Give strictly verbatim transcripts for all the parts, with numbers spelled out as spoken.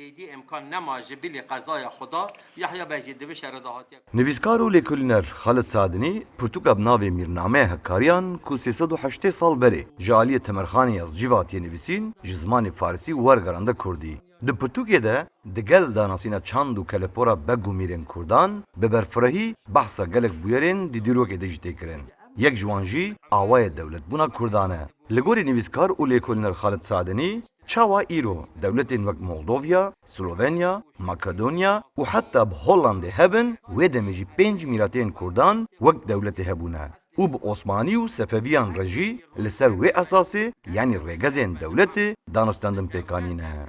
Êdî îmkan nema ji bilî qezaya xwe da, Yahya Beg jî di vê şerê de hatiye. Nivîskar û lêkolîner Xalid Sadinî pirtûka bi navê Mîrnameya Hekariyan ku sê sed û heştê sal berê ji aliyê Temerxanê Yazıcı ve hatiye nivîsîn, ji zimanê farisî wergerande kurdî. Di pirtûkê de digel danasîna çand û kelepora beg û mîrên kurdan, bi berfirehî behsa gelek bûyerên di dîrokê de jî tê kirin. Yek ji wan jî awayê dewletbûna kurdan e. Li gorî nivîskar û lêkolîner Xalid Sadinî, çawa îro dewletên wek Moldovya, Slovenya, Makedonya û heta bi Hollandê hebin, wê demê jî pênc mîratiyên kurdan wek dewletê hebûne û bi Osmanî û Sefeviyan re jî li ser wê esasê, yanî rêgezên dewletê, danûstendin pêk anîne.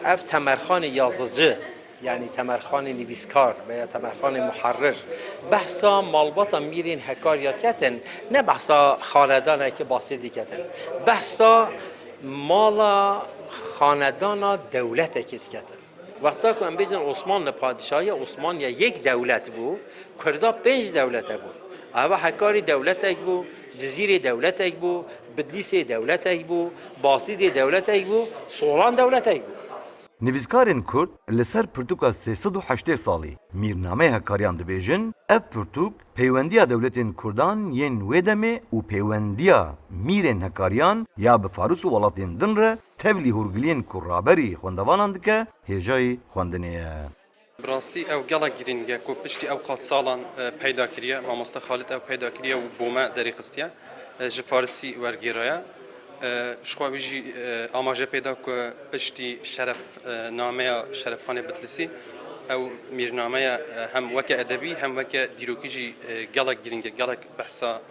Ev Temerxanê Yazıcı, yanî Temerxanê Nivîskar veya Temerxanê Muharrir, behsa malbata mîrên Hekariya diketin, ne behsa xanedanekî basî diketin. Behsa mala xanedana dewletekê diketin. Wexta ku em bêjin Osmanlı padişahiya, Osmaniye yek dewlet bû, Kurda pênc dewlete bûn. Eva Hekarî dewletek bû, Cizîrê dewletek bû, Bidlîsê dewletek bû, Basîdê dewletek bû, Solan dewletek bû. Nivîskarên kurd li ser pirtûka sê sed û heştê salî Mîrnameyê Hekariyan dibêjin, ev pirtûk peywendiya dewletên kurdan yên wê demê û peywendiya mîrên Hekariyan ya bi Faris û welatên din re tevlî hûrgiliyên ku raberî xwendevanan dike, hêjayî xwendinê ye. Bi rastî ew gelek girîng e ku piştî ew qas salan e, peyda kiriye. Mamoste Xalid ew peyda kiriye û bo me derêxistiye. E, ji Farisî wergêraye. E, ji xwe wî jî e, amaje pê da ku piştî şeref e, nameya Şerefxanê Bitlisî ew mîrname ye e, hem weke edebî hem weke dîrokî jî e, gelek girîng e, gelek behsa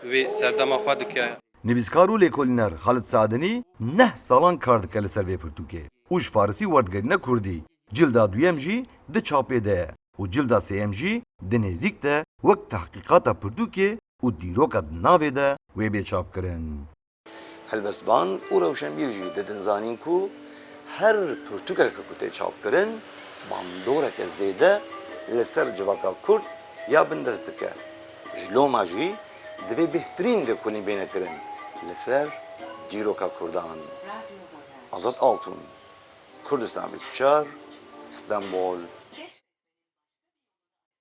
wê serdema xwe dike. Nivîskar û lêkolîner Xalid Sadinî neh salan kar dike li ser vê pirtûkê û ji Farisî werdigerîne Kurdî. Cilda duyem jî di çapê de ye û cilda sêyem jî di nêzîk de wek tehqîqata pirtûkê û dîroka di navê de wê bê çapkirin. Helbestvan û rewşenbîr jî didin zanîn ku her pirtûkeke ku tê çapkirin bandoreke zêde li ser civaka Kurd ya bindest dike. Ji loma jî divê bêhtirîn lêkolîn bêne kirin li ser dîroka Kurdan. Azad Altun, Kurdistan bîst û çar, Stenbol.